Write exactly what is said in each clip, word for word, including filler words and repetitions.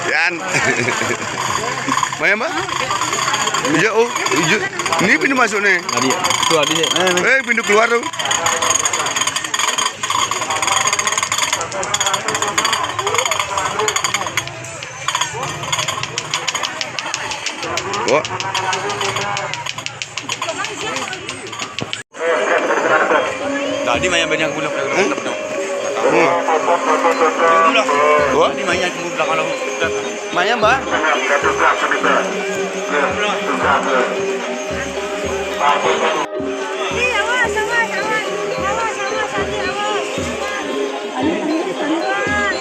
Yan. Maya, Mbak? Iya, oh, iya. Ini pintu masuk nih. Tadi, itu tadi sih. Eh, pintu keluar tuh. Wah. Tadi main banyak gula. Hah? Gula. Wah. Tadi mainnya gula kalau. Main, Mbak? Hei, awas, awas, awas. Awas, awas, Adi, awas. Awas.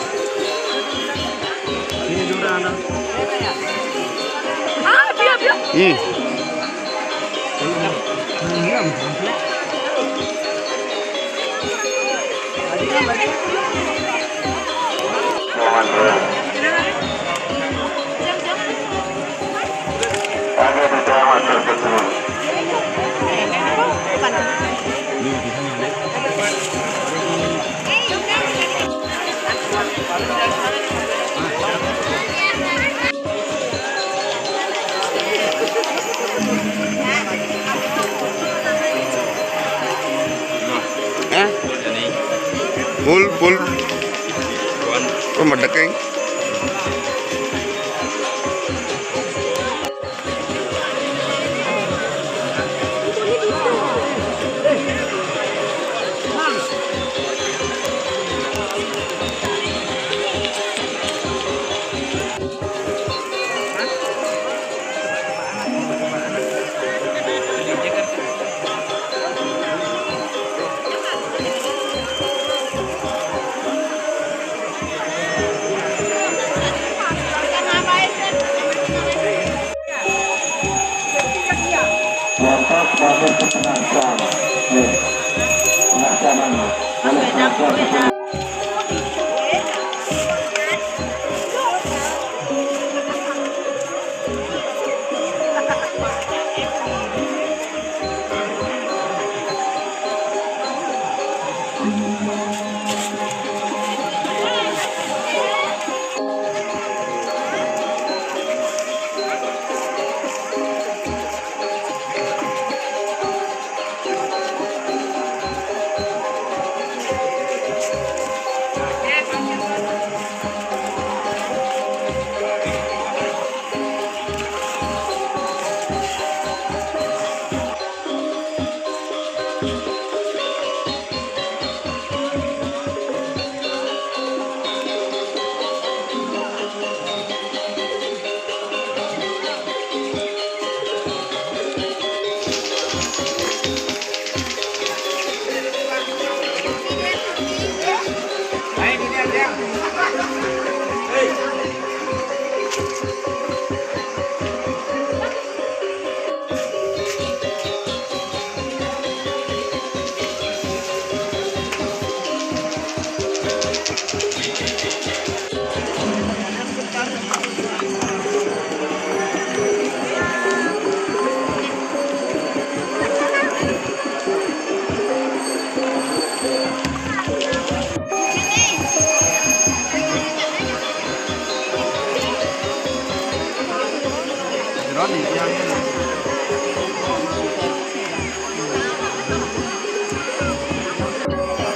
Ah, dia, dia. Hmm. Eh? Full, full. Oh, medek, Eng.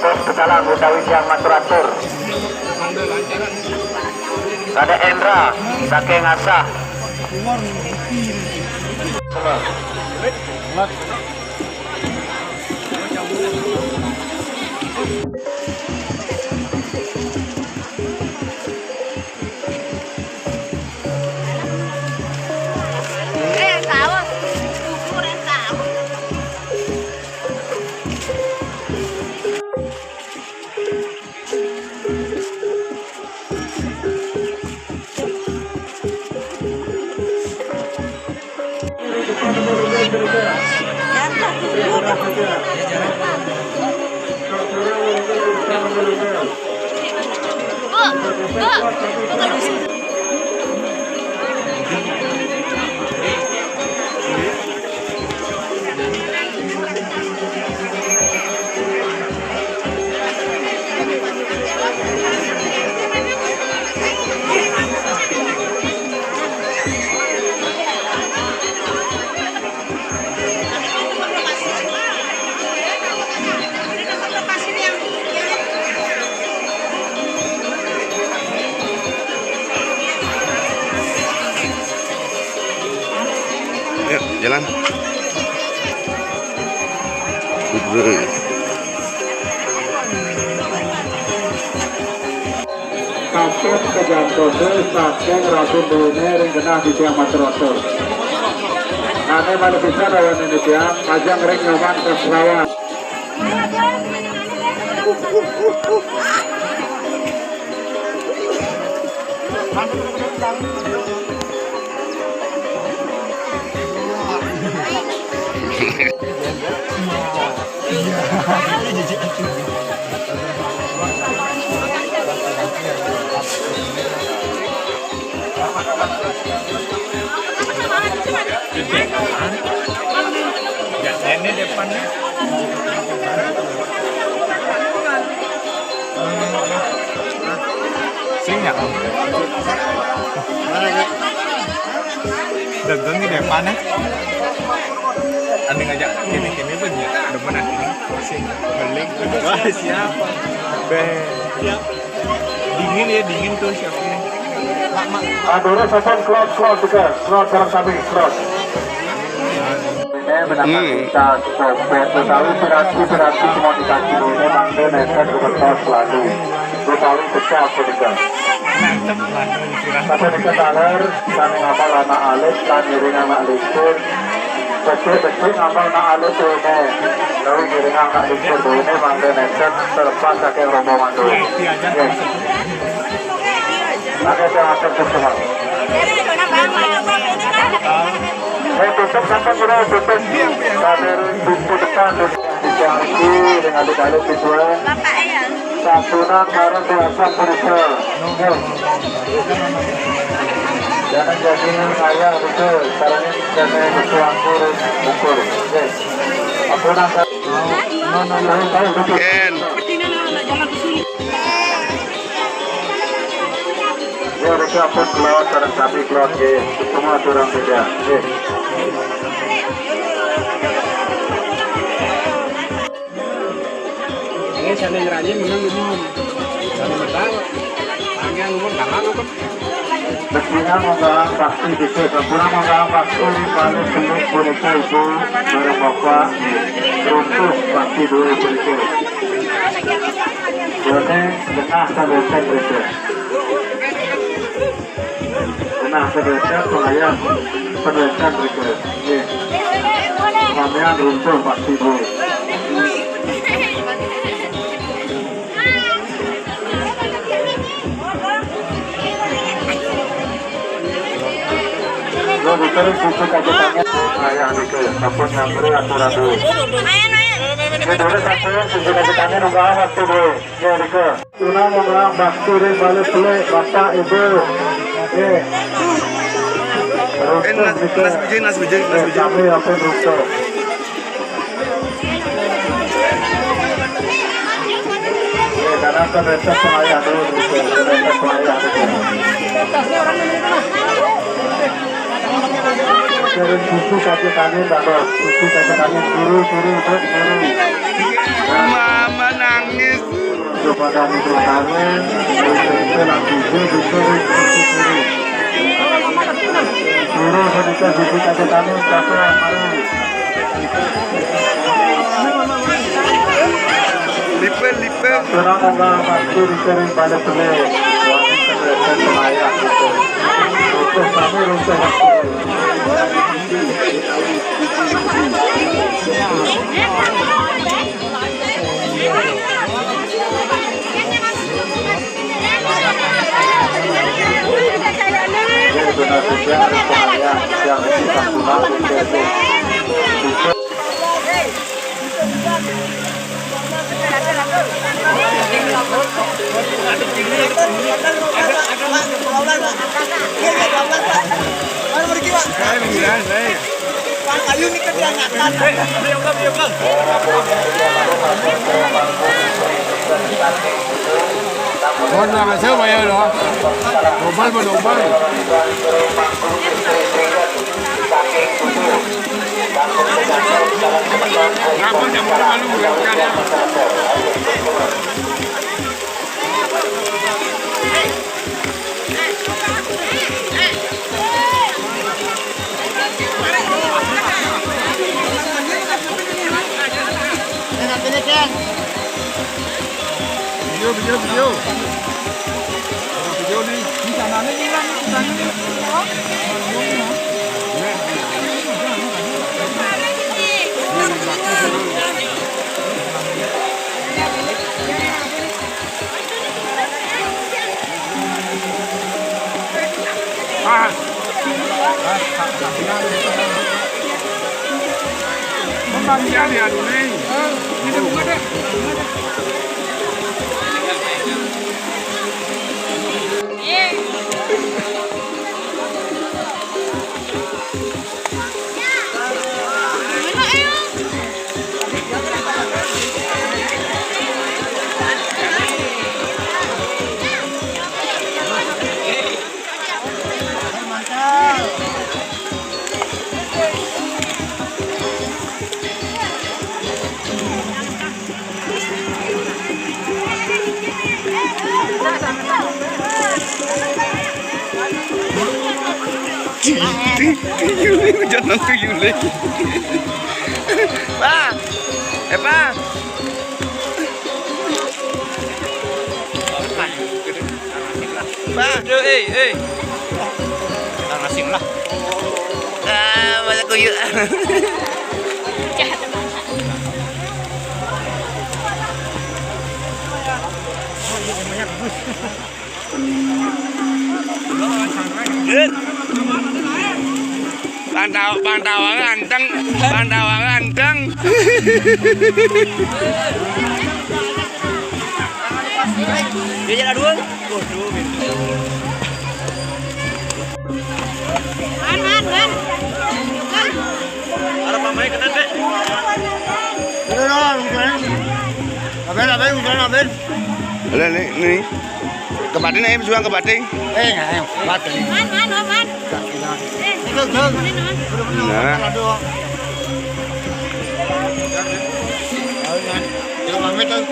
Pos Pecalang utawi Siang Masuratur. Kadek Endra, saking Asah. Yuk, jalan. Kasep kejantose saking Ratu Duwene ring genah titiang matur-atur. Ane malih pisan rawanin titiang, majeng ring Nyoman Kasrawan. Ya, ini depannya. Sing ya, Om. Dagang di depan ya. Ane ngajak kene-kene pun ya. Demen aku. Sing. Beling. Wah, siapa? Be. Siapa? Dingin ya, dingin tuh siapnya. Mak, mak. Aduh, sampun close, close juga. Close bareng sami, close. Ini menangkan Hmm. kita, kita, kita, utawi piranti-piranti komunikasi ini mangke nenten gemetos selalu. Utawi pecah punika. Mantep lah, istirahat. Tapi kita taler, sami ngapal anak alit, lan ngiring anak likur. Becik-becik ngapal anak alit ini. Lalu ngiring anak likur ini mangke nenten terlepas saking rombongan dulu. Iya, iya, iya. Oke. Oke, saya atur semua. Eh, tutup sampai sudah tutup. Kader pintu depan di Jangki dengan dikali kedua. Santunan bareng biasa periksa. Oke. Jangan jadi ayah betul. Caranya jangan betul anggur, ukur. Oke. Ampunan. Tahu, tahu, betul. Ken. Ya, rika pun keluar, bareng sami keluar, nggih. Semua orang beda. Nggih. Ini sami ngranjing menang umum. Sami menang. Angin umum gampang apa? Mestinya monggo bakti dhisik, sampun monggo bakti, balik balik boneka ibu, bareng bapak, runtuh bakti dulu boneka. Dene genah saboten rete. Genah saboten pengayah pendocan rete. Nggih. Samian runtuh bakti dulu. Lo diterus susu kajetannya. Ayah dike, sampun nyambre atur-atur. Ini dulu sampun susu kajetannya nunggu waktu dulu. Ya, dike. Tunang nunggu bakti ring balik pelik, bapak, ibu. Oke. Terus Eh, nas, dike. Nas biji, nas biji, nas biji. Kami ampun ruko. Oke, karena ternyata pengayah dulu, dike. Ternyata pengayah dulu. Kirim susu saja kami, Bapak. Susu saja kami, guru, guru, ibu, guru. Mama nangis. Kepada ibu kami, itu lagi, guru, guru, guru. Guru, sedikit susu saja kami, Bapak, mari. Lipe, lipe. Surang unggal bakti dicari pada sele. Wali sele semayang. Runtuh kami, runtuh waktu. Jadi benar juga ada bahaya yang kita pulang untuk Buat lah, masuk, bayar lah. Dobel, dobel. Ngapa jangan malu-malu, bukan, ya? Video, video, video. Video nih. Ini channelnya hilang, channelnya. Pas. Pas, pas, pas. Kok kalian ya, Juli? Ini buka deh. Yuli, jangan ke Yuli. Pak, eh, Pak. Pak, aduh, eh, eh. Orang asing lah. Ah, banyak kuyuk. Pantau, pantau ganteng, pantau ganteng. Dia jalan dua. Waduh, gitu. Han, Han, Han. Han. Ada pamain kena, Dek. Udah, udah, udah. Abin, abin, udah, abin. Ada nih, nih. Kepatin ayo, suang kepatin. Eh, ayo, kepatin. Han, Han, Han, Han. Itu, itu. Nah. Aduh. Ayo, Han. Jangan pamit, tuh.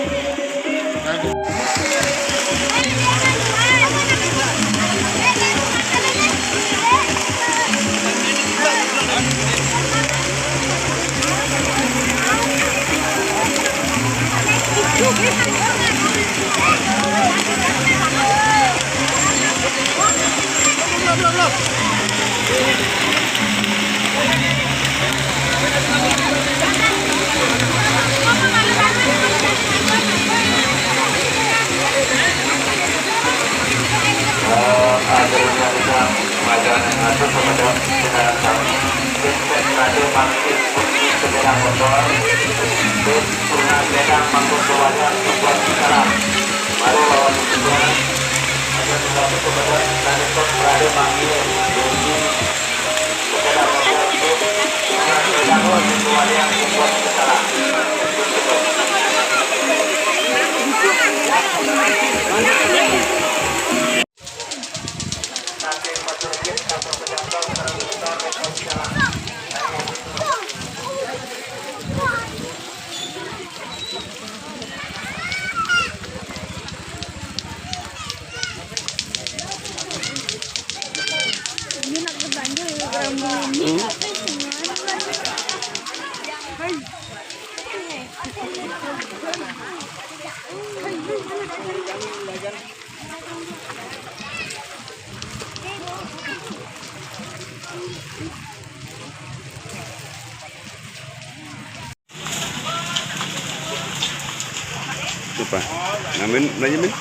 Coba. Nah, Min, belanja, Min.